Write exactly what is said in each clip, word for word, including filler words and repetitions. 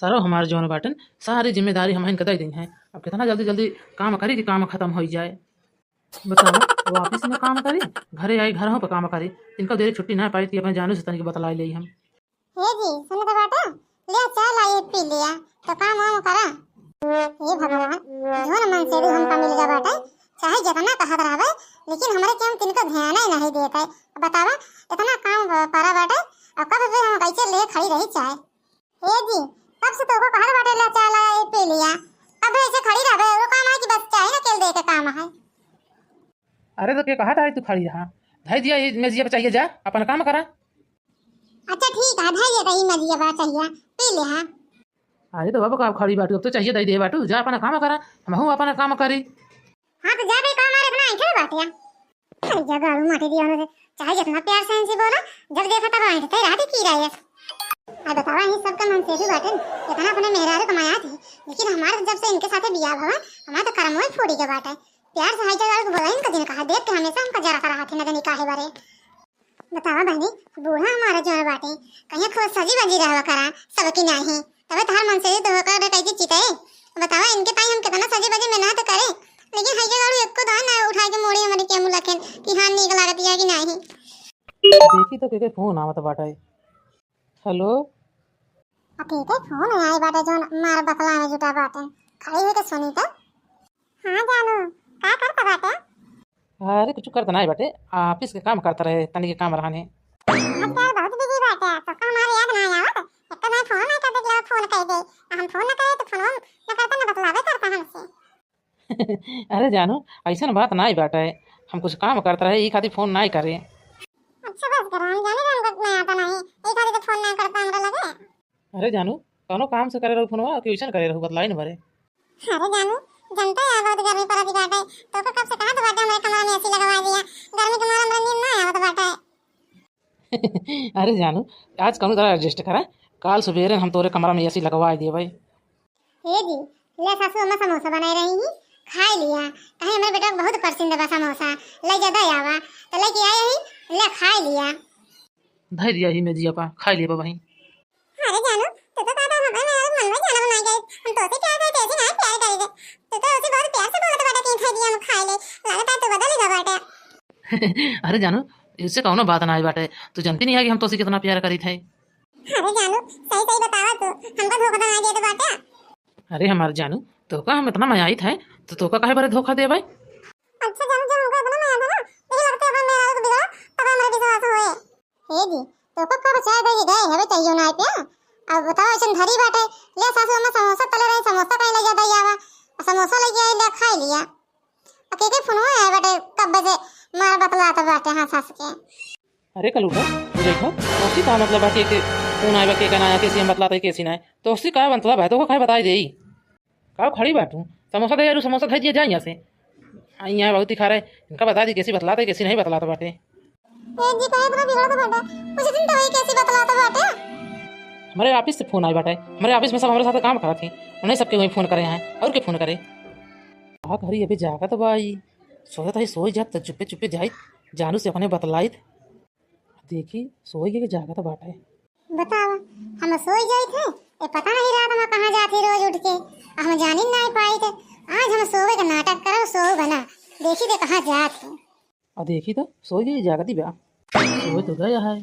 सरौ हमार जौन बाटन, सारी जिम्मेदारी हमहिन के दइ दीन है। अब कितना जल्दी जल्दी काम करी कि काम खतम होइ जाए। बतावा, वो office में काम करी, घरे आई, घरहूँ पे काम करी, इनका देर छुट्टी ना पाई कि अपने जानू से तनिक बतलाइ लेई हम। हे जी, सुनत बाटा, ले चाय लाई, पी लिया, तो काम वाम करा। हे भगवान, जौन मनसेधू हमका मिल गया बाटे, चाहे जितना कहत रहबे, लेकिन हमरे के हम तिनको ध्यान ही नहीं देत है। बतावा, इतना काम परा बाटे, अब कब फिर हम कैसे ले खड़ी रही चाय? हे जी, कब से तोको कहत बाटे, ले चाय लाई, पी लिया, कब ऐसे खड़ी रहबे? वो काम है कि बस चाय ना केल दे के काम है। अरे तो के कहत है तू खड़ी रहा, धई दिया ये मेजिया पे, चाहिए जा, अपन काम करा। अच्छा ठीक है, धई ये रही मेजिया पे, चाहिए, पी ले हा। अरे तो बाबा का खड़ी बाटू, अब तो चाहिए दे दे बाटू, जा अपन काम करा, हमहू अपन काम करी। हाँ तो जा भाई, काम आ रहा है, इतना ऐंठे बाटे। अरे जा गाड़ू माटी दिया उन्होंने, चाहे जितना प्यार से इनसे बोला, जब देखा तब ऐंठते रहते की रहे। अब बतावा, ये सबका मनसेधू बाटे, इतना अपने मेहरारू कमाया थी, लेकिन हमारे जब से इनके साथे बियाह भवा, हमारे तो करम ही फूटी के बाटे। प्यार से हाई जगह बोला इनका दिन कहा, देख के हमेशा हमका जरा करा हाथी न देनी काहे बारे। बतावा बहनी, बूढ़ा हमारा जौन बाटे, कहीं खूब सजी बजी रहवा करा, सबकी नाही, तबे तोहार मनसेधू तो होकर डकैती चिते। बतावा, इनके ताई हम कितना सजी बजी मेहनत करे, लेकिन हाई जगह एको दान ना उठा के मोड़ी हमारे के मुलाखन कि हाँ नीक लागत या कि नाही। देखी तो के, के फोन आवत बाटे। हेलो। अ, ठीक है, फोन आए बाटे, जौन मार बकला में जुटा बाटे। खड़ी होके सुनी तो। हाँ जानू, का करत बाटे? अरे, कुछ करत नाई बाटे, office के काम करत रहे, तनी के काम रहने। आजकल बहुत busy बाटे, तो का हमारे याद ना आवत? एक तो मैं फोन ना कर दे, फोन कर दे, हम फोन ना करे तो फोन ना करता, ना बतलावे करता हमसे। अरे जानू, ऐसन बात नाई बाटे, हम कुछ काम करत रहे, ई खातिर फोन नाई करे। अच्छा बस करो, हम जाने रहे हमको मैं आता नहीं, ई खातिर तो फोन ना करता हमरा लगे। अरे जानू, कौनो काम से करे रहू फोनवा कि वैसन करे रहू, बतलाई न बारे। अरे जानू, जनता है बहुत गर्मी पड़त बाटे, तो का कब से कहत बाटे हमरे कमरा में AC लगवा दिया, गर्मी के मारे हमरा नींद ना आवत बाटे। अरे जानू, आज कौनो तरह adjust करा, काल सुबेरे हम तोरे कमरा में AC लगवा देबै। हे जी, ले सासू अम्मा समोसा बनाए रही ही, खाए लिया, कहे हमरे बेटा को बहुत पसंद बा समोसा, ले ज्यादा आवा, तो लेके आए ही, ले खाए लिया। धर दिया ही मेजिया पा, खाए लिया बहिन। अरे जानू, तू तो कहता हमें मेरा मन में जाना बनाई गई, हम तो से प्यार करते ऐसे ना प्यार करेंगे, तू तो उसे बहुत प्यार से बोलत बाटे कि धर दिया हम खाए ले, लागत है तू बदल गया बाटे। अरे जानू, इससे कौनो बात ना आई बाटे, तू जानती नहीं है कि हम तो से कितना प्यार करीत है। अरे जानू, सही सही बतावा तू, हमका धोखा तो ना दे दे बाटे। अरे हमार जानू, तोका हम इतना मयाइत है, तो तोका काहे बारे धोखा देबै? अच्छा जानू, जो हमका इतना मया था ना, यही लगते अपन मेरा को बिगड़ा, तब हमारा विश्वास होए। हे जी, तोका कब चाय दे के गए हवे चाहिए ना पे? अब बतावा, ऐसन धरी बाटे, ले सासू अम्मा समोसा तले रही, समोसा कहीं ले ज्यादा आवा, समोसा लेके आई, ले खाए लिया। आ के के फोनवा आए बाटे, कब बजे मार बतलात बाटे, हाँ सास के। अरे कलूटा, तू देखो, तोसी का मतलब है कि, कि फोन आए बा, के का ना आया, कैसी हम बतलाते, कैसी ना है। तोसी का मतलब है, तो को काहे बताई देई? का खड़ी बाटू? समोसा दे यारू, समोसा धई दिया जाए यहाँ से। आ, यहाँ बहुत ही खा रहे, इनका बता दी, कैसी बतलाते, कैसी नहीं बतलाते बाटे। ए जी, काहे इतना बिगड़त बाटे? कुछ दिन तो वही कैसी बतलाते बाटे। हमारे office से फोन आए बाटे, हमारे office में सब हमारे साथ काम करत हैं, उन्हें सबके वही फोन करे हैं, और के फोन करे? का करी, अबे जागत बा ई। सोचत है सोई जात, त चुप्पे चुप्पे जाइत, जानू से अपने बतलाइत। देखी, सोई के जागत बाटे। बतावा, हम सोई जाइत है, ए पता नहीं रात में कहाँ जात ही रोज उठ के, आ हम जानी नहीं पाइत। आज हम सोवे का नाटक करब, सोव बना, देखी दे कहाँ जात है। आ देखी तो, सोई गई, जागत ही बा। सोई तो गया है,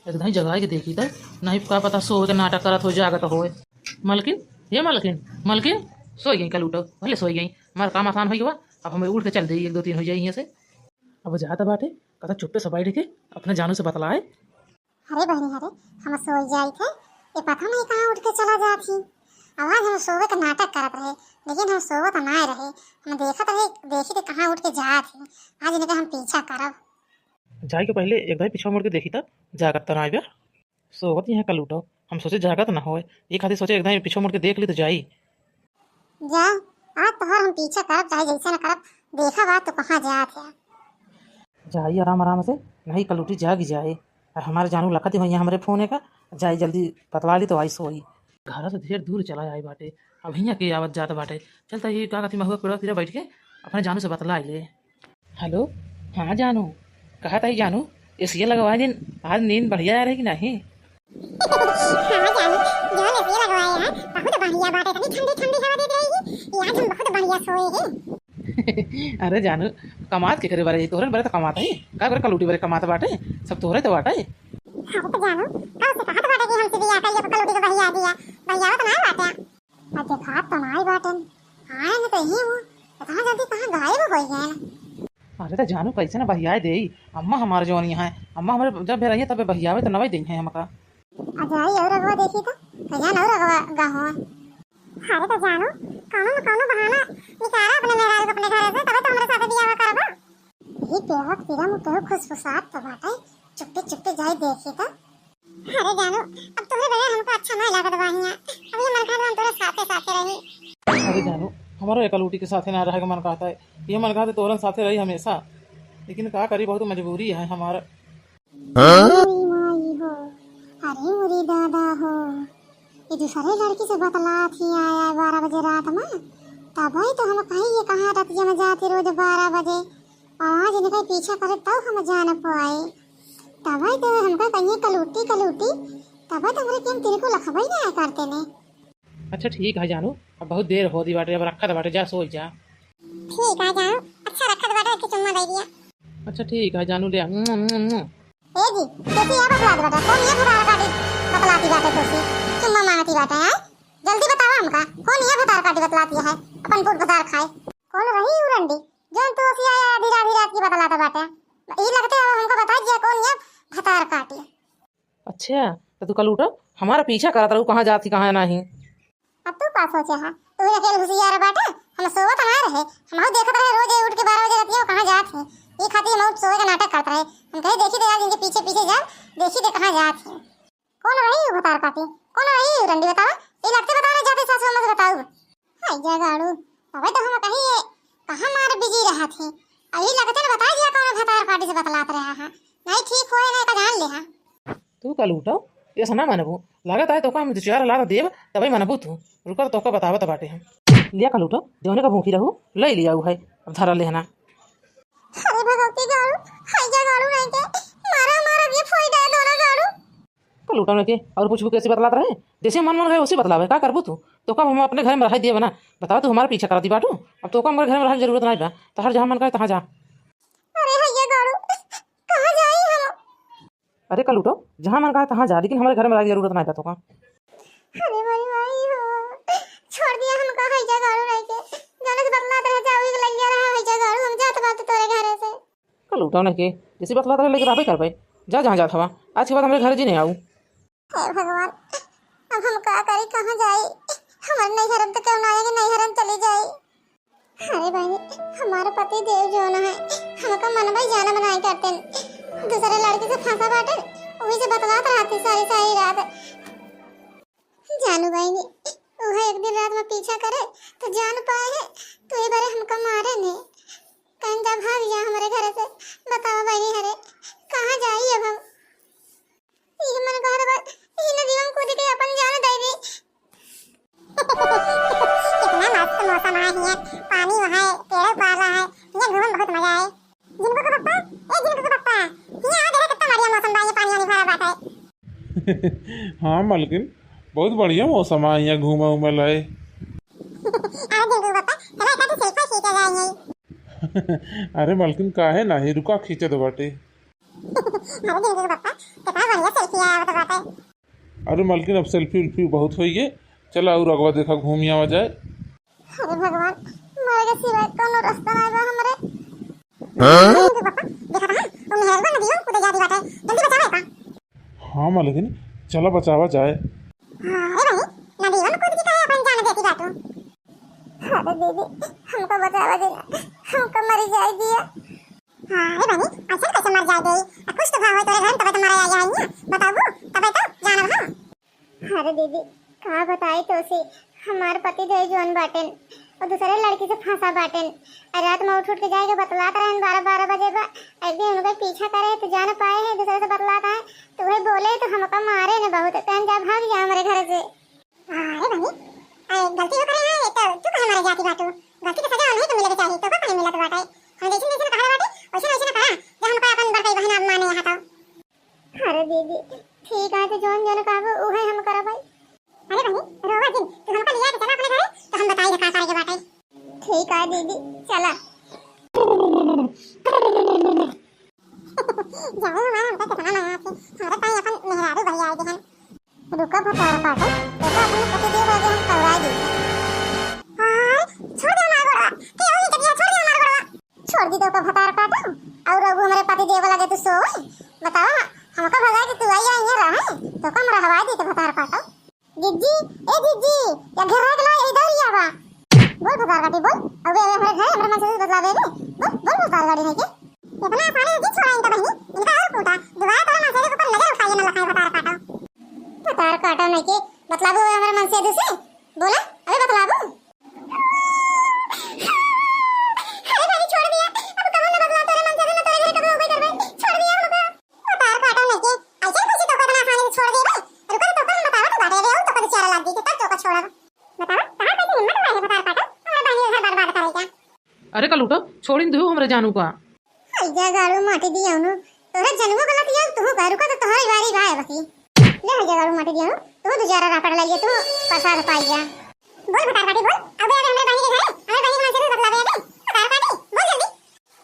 एकदम जगाए के देखी तो, नहीं का पता सोवे के नाटक करत हो, जागत होए। मलकिन, हे मलकिन, मलकिन, सोई गई कलूटो, भले सोई गई, हमार काम आसान हो गवा। अब हमें उठ के चल दे, एक दो तीन हो जाए यहाँ से। अब जात बाटे, कहता चुप्पे से बैठ के अपने जानू से बतलाए। अरे बहनी, अरे, हम सोई जाइत है, ये पता नहीं कहाँ उठ के चला जात ही। आवाज हम सोवे के नाटक करत रहे, लेकिन हम सोवत ना रहे, हम देखत रहे, देखी थे कहाँ उठ के जात ही। आज इनके हम पीछा करब। जाए के पहले एक दाई पीछा मुड़ के देखी था, जागत तो ना आइबा। सोवत यहाँ कलूटो, हम सोचे जागत ना होए, ये खातिर सोचे एक दाई पीछा मुड़ के देख ली तो जाई। जा, आज तोहर हम पीछा करब, चाहे जैसे न करब, देखा बा तू कहाँ जात है। जाई आराम आराम से, नहीं कलूटी जागी जाए। और हमारे जानू लखत ही भैया हमरे फोन का, जाई जल्दी बतला ली तो आई सोई। घर से ढेर दूर चला आई बाटे, अब हियाँ के आवत जात बाटे। चल त ये का कहती महुआ पेड़वा तीरा बैठ के अपने जानू से बतला ले। हेलो, हाँ जानू, कहा ताई जानू, एसिया लगवा दिन, आज नींद बढ़िया आ रही कि नहीं? हाँ जानू, जौन एसिया लगवाए हैं, बहुत बाटे इतनी ठंडी ठंडी हवा देत रही कि आज हम बहुत बढ़िया सोए हैं। अरे जानू, कमात के करे बारे, तोहरे बरे तो कमात है, का करे कलूटी बरे कमात बाटे, सब तोहरे तो बाटे। अरे तो जानू, कब से कहत बाटे कि हमसे बियाह करिए, कलूटी के बहिया दिया, बहिया तो ना बाटे। अब देखात तो नाई बाटन, आए न तो ही हूँ, इतना जल्दी कहाँ गायब हो गए हैं? अरे तो जानू, कैसे न बहियाए देई, अम्मा हमार जौन यहाँ है, अम्मा हमारे जब भी रहिए तब बहियावे तो नवई देई है हमका। अच्छा, आई और अगवा देखी तो, कजान और अगवा गाँव। अरे तो जानू, कौनो न कौनो बहाना निकारा अपने मेहरारू के अपने घरे से, तबे तो हमरे साथे बियाह करबा। यही पेड़वा के पीरा में केहू खुसफुसात तो बाटे, चुप्पे चुप्पे जाई देखी तो। अरे जानू, अब तोहरे बगैर हमको अच्छा नहीं लागत बा हियां। अब ये मन कहत बा हम तोरे साथे साथे रही। अरे जानू, हमारो एक लूटी के साथे ना रहे के मन कहता है, ये मन कहता है तोहरन साथे रही हमेशा, लेकिन का करी, बहुत मजबूरी है हमार। हाँ? अरे माई हो, अरे मोरी दादा हो, ये दूसरे लड़की से बतलात ही आया बारह बजे रात में, तबे तो हम कही ये कहाँ रतिया में जाती रोज बारह बजे, आवाज इनका पीछा करे तब हम जान पाए, तबे तो हमका कहिए कलूटी कलूटी, तबे तो हमरे के हम तिनको लखबे ना करते ने। अच्छा ठीक है जानू, अब बहुत देर हो दी बाटे, अब रखत बाटे, जा सोई जा। ठीक है जानू, अच्छा रखत बाटे, एक चुम्मा दे दिया। अच्छा ठीक है जानू, ले आ। मुआ, मुआ, मुआ। ए जी, कैसी है बतलात बाटे, कौन ये भतार काटी बतलाती बाटे तोसी, चुम्मा मांगती बाटे, हैं? जल्दी बतावा हमका, कौन ये भतार काटी बतलाती है, अपन फूल भतार खाए। कौन रही उ रंडी, जो तोसी आया आधी रात, आधी रात की बतलाता बाटे? ई लगते अब हमका बता दिया कौन ये भतार काटी। अच्छा, तो तू कलूटो हमारा पीछा करत रहू, कहाँ जात ही, कहाँ नहीं। अब तू का सोचे हा? तू ही अकेले हुसियार बाटे, हम सोवत ना रहे, हम देखत रहे रोज ये उठ के बारह बजे रतिया कहाँ जात ही। ये खातिर हम सोए का नाटक करत रहे, हम कहे देखी दे आज इनके पीछे पीछे जाब, देखी दे कहाँ जात ही। कौन रही उ भतार काटी, कौन रही उ रंडी बतावा? ये लगते बता रहे जाते सासू अम्मा से बताऊ। हाय जा गाड़ू, तबे तो हम कही ये कहाँ मार बिजी रहा थी। अभी लगते न बता दिया कौन भतार काटी से बतलात रहा है। नहीं ठीक होए ना का जान ले हा। तू कलूटो, ये सना मनबू। लागत है तोका हम दो चार लात देब, तबे मनबू तू। रुका तोका बतावत बाटे हम। लिया कलूटो, जौने का भूखी रहू, ले लिया उ है। अब धरा लेहना। अरे भगवती गाड़ू, हाय जा गाड़ू नहीं के। मारा मारा ये फोई डाल दो ना गाड़ू। कलूटा में के और पूछबू कैसे बतलात रहे? जैसे मन मन गए वैसे बतलावे, का करबू तू? तो कब हम अपने घर में रह दिए बना? बताओ, तू हमारा पीछा करती बाटू। अब तो का हमारे घर में रहने की जरूरत नहीं बा, तहर जहाँ मन करे तहाँ जा। अरे भैया गाड़ू, कहाँ जाई हम? अरे कलूटो, जहाँ मन कहे तहाँ जा, लेकिन हमारे घर में रहे की जरूरत नहीं बा तो का। अरे भाई भाई हो, छोड़ दिया हमका हैजा गाड़ू नहीं के। जाने से बतलात रहे, जाओ एक लगिया रहा हैजा गाड़ू, हम जात बात तोरे घरे से। कलूटो नहीं के, जैसे बतलात रहे लेके रहबे करबे। जा जहाँ जात हवा, आज के बाद हमारे घर जी नहीं आऊ। हे भगवान, अब हम का करी, कहाँ जाई? हमारे नैहरम तो केहू ना आए कि नैहरम चली जाई। अरे बहनी, हमारे पति देव जो ना है, हमका मनबई जाना बनाए करते, दूसरे लड़की से फंसा बाटे, वही से बतलात रहती सारी सारी रात। जानू बहनी, वह एक दिन रात में पीछा करे तो जान पाए है, तो ये बारे हमका मारे ने। कहीं जा भाग जा हमारे घर से, बताओ बहनी, हरे कहाँ जाई अब हम? ई मन कहत बा, ई नदिया में कूद के अपन जान दे दी। कितना मस्त मौसम है हियां, पानी वहां है, पेड़ पाला है, हियां घूमे में बहुत मजा आए। झिनकू के पप्पा, ए झिनकू के पप्पा, हियां आ, देखा कितना बढ़िया मौसम बा, ये पानी वानी भरा बाटे। हाँ मलकिन, बहुत बढ़िया मौसम है, हियां घूमे उमे लाए। अरे झिनकू के पप्पा, चला एक आधी सेल्फी खींचा जाए यहीं। अरे मलकिन, काहे नाही, रुका, खींचत बाटे। अरे झिनकू के पप्पा, कितना बढ़िया सेल्फी आया हुआ बाटे। अरे मलकिन, अब सेल्फी उल्फी बहुत होई गए, चला और अगवा देखा घूमी आवा जाए। अरे भगवान, मरे के सिवाय कोनो रास्ता ना बा हमरे। हाँ? अरे झिनकू के पप्पा, देखा था, वो मेहरवा नदियों में कूदे जाती बाटे, जल्दी बचावे का। हाँ मलकिन, चला बचावा जाए। हाँ, अरे भाई, नदियों में कूद के काहे अपन जान देती बाटू? अरे दीदी, हमको बचावा जी, हमको मरी जाए दिया। हाँ, अरे बहनी, ऐसे कैसे मर जाए गई? आ, कुछ तो भाव होई तोरे घर में, तबे तो मरे आई है, बताबू, तबे तो जानब हम। अरे दीदी, का बताई तोसे, हमार पति देव जौन बाटेन, वो दूसरे लड़की से फंसा बाटेन। आ रात में उठ उठ के जाए के बतलात रहन बारह बारह बजे बा। एक दिन उनका पीछा करे तो जान पाए है, दूसरे से बतलात है, तो वही बोले तो हमका मारे ने बहुत, कहन जा भाग जा हमारे घर से। अरे बहनी, अरे गलती हो करे है, तो तू काहे मारे जाती बाटू? गलती के सजा उन्हीं को मिले के चाहिए, तो का काहे मिलत बाटे? हम जैसे जैसे कहा बाटे, वैसे वैसे ना करा, जो हमका अपन बड़काई बहन अब माने यहाँ तो। अरे दीदी, ठीक है, तो जौन जौन कहबो, उहे हम करबै। अरे बहनी, रोवा जिन, तू हमका लिया के दीदी, चला। जाओ हमारे, हमका कितना मजा आती। हमरे ताई अपन मेहरारू भैया आए हैं। रुका भतार काटो, देखो अपने पति देव आगे हम कौराई दी। हाय, छोड़ दे हमार गोड़वा। के अभी तक छोड़ दे हमार गोड़वा। छोड़ दी तो का भतार काटो, और अब हमरे पति देव लगे तू सोई। बतावा, हमका भगा के तू आई, आई रहे, तो कम रहवाई दी तो भतार काटो। जिज्जी, ए जिज्जी, या घेरा गला, इधर ही आवा। बोल भतार काटी, बोल। अबे, अबे, हमरे घर, हमरे मन से बतलावे रे। बोल, बोल भतार काटी नहीं के। इतना आसानी से छोड़ा इनका बहनी, इनका और कूटा। दोबारा तोरा मन से ऊपर नजर उठाइए ना लखाए भतार काटा। भतार काटा नहीं के, बतलाबो हमरे मन से दूसरे। बोला, अबे बतलाबो। अरे भाई, छोड़ दिया, अब कबो न बतला तोरे मन से, ना तोरे घर कबो उबे करबे। छोड़ दिया हमको। भतार काटा नहीं के, ऐसे कैसे तोका इतना आसानी से छोड़ देबे? रुको तो तोका हम बतावा तो बाटे रे, और तोका बेचारा लाग गई, तब तोका छोड़ब। बतावा, कहाँ कैसे हिम्मत हुआ है भतार काटा, हमारे बहनी का घर बर्बाद करे का? अरे का लूटो, छोड़िन दू हमरे जानू का। हई जा गाड़ू माटी दिया उनु, तोरे जनबो गलत यार, तू का रुको तो तोहरी बारी बाय बकी। ले हई जा गाड़ू माटी दिया उनु, तू दू चार रापड़ ले लिए, तू प्रसाद पाई जा। बोल भतार काटी बोल, अबे अबे हमरे बहनी के घरे, हमरे बहनी के मन से तू बतलावे अबे। भतार काटी, बोल जल्दी।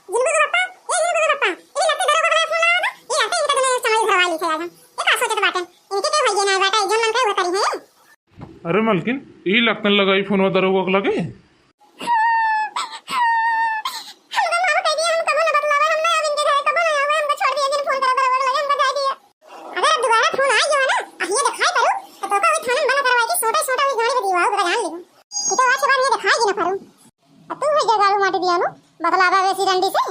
जिनको तो पप्पा, ए जिनको तो पप्पा, ए लगते दरोगा का फोन लावा ना, ये आते इनका तुम्हें समझ घरवा लिखे आएगा। ये का सोचत बाटे, इनके के भैया ना बेटा, जो मन करे वो करी है। अरे मलकिन, ई लक्कन लगाई फोनवा दरोगा के लगे। हमका माफ कर दिया, हम कबो न बतलावा, हम ना अब इनके घरे कबो न आवे, हमका छोड़ दिया, जिन फोन करा दरोगा के लगे, हमका जाए दिया। अगर अब दोबारा फोन आ गया ना, आ ये दिखाई करू, तो तोका वही थाने में बंद करवा के छोटा छोटा वही गाड़ी में दीवा, ओकरा जान लेबू। कि तो आज के बाद ये दिखाई ना करू। आ तू है जगाड़ू माटी दिया नु, बतलावा वैसी रंडी से।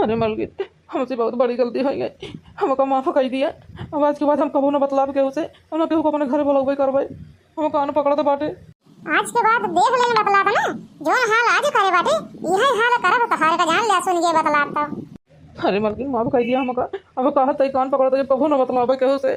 अरे मलकिन, हमसे बहुत बड़ी गलती हो गई, हमका माफ कर दिया। अब आज के बाद हम कबो न बतलाब केहू से, हम केहू को अपने घर बुलौबे करबे, हम कान पकड़त बाटे। आज के बाद देख लेन बतलाब ना, जौन हाल आज करे बाटे, इहे हाल करब तोहार का, जान ले सुन के बतलाब तो। अरे मलकिन, माफ कर दिया हमका, अब कहा तई कान पकड़त, कबो न बतलाबे केहू से।